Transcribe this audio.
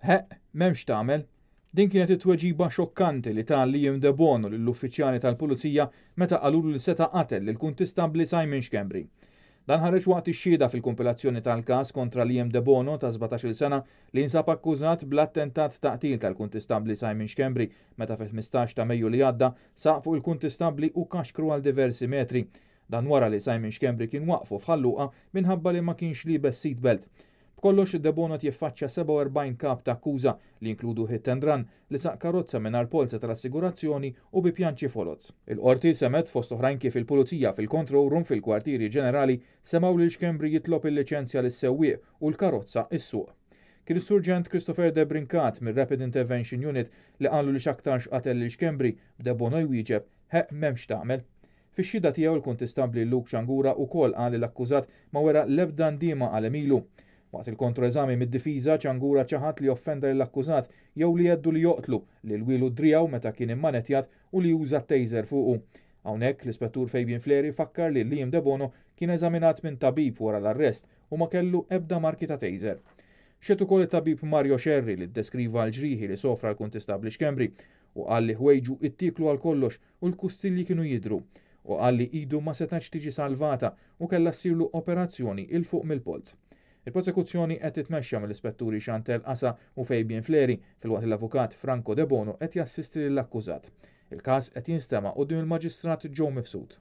Ħeqq, m'hemmx x'tagħmel. Din kienet it-tweġiba xokkanti li ta Liam Debono lill-uffiċjali tal-Pulizija meta qalulu li seta' qatel lill-Kuntistabbli Simon Schembri. Dan ħareġ waqt ix-xhieda fil-kumpilazzjoni tal-każ kontra Liam Debono ta' 17-il sena li jinsab akkużat bl-attentat ta' qtil tal-Kuntistabbli Simon Schembri meta fil-15 ta' Mejju li għadda saq fuq il-Kuntistabbli u kaxkru għal diversi metri. Dan wara li Simon Schembri kien waqfu f'Ħal Luqa minħabba li ma kienx liebes seatbelt. B'kollox, Debono qed jiffaċċja 47 kap ta' akkuża li jinkludu hit and run, li saq karozza mingħajr polza tal-assigurazzjoni u bi pjanċi foloz. Il-Qorti semgħet fost oħrajn kif il-Pulizija fil-control room fil-Kwartieri Ġenerali semgħu lil Schembri jitlob il-liċenzja lis-sewwieq u l-karozza ssuq. Kien is-Surġent Christopher Debrincat mir-Rapid Intervention Unit li qalu li x'aktarx qatel lil Schembri, b'Debono jwieġeb, Ħeqq m'hemmx x'tagħmel. Fix-xhieda tiegħu l-Kuntistabbli Luke Ciangura ukoll qal li l-akkużat ma wera l-ebda ndiema għal għemilu. Waqt il-kontroeżami mid-difiża, Ciangura ċaħad li offenda lill-akkużat jew li għeddu li joqtlu, li lwielu driegħu meta kien immanettjat u li uża taser fuqu. Hawnhekk, l-Ispettur Fabian Fleri fakkar li Liam Debono kien eżaminat minn tabib wara l-arrest u ma kellu ebda marki ta' taser. Xehed ukoll it-tabib Mario Scerri li ddeskriva l-ġrieħi li sofra l-Kuntistabbli Schembri u qal li ħwejġu ittieklu għal kollox u l-kustilji kienu jidhru. U qal li idu ma setgħetx tiġi salvata u kellha ssirlu operazzjoni 'il fuq mill-polz. Il-prosekuzzjoni qed titmexxa mill-Ispetturi Chantelle Asa u Fabian Fleri filwaqt li l-Avukat Franco Debono qed jassisti lill-akkużat. Il-każ qed jinstema' quddiem il-Maġistrat Joe Mifsud.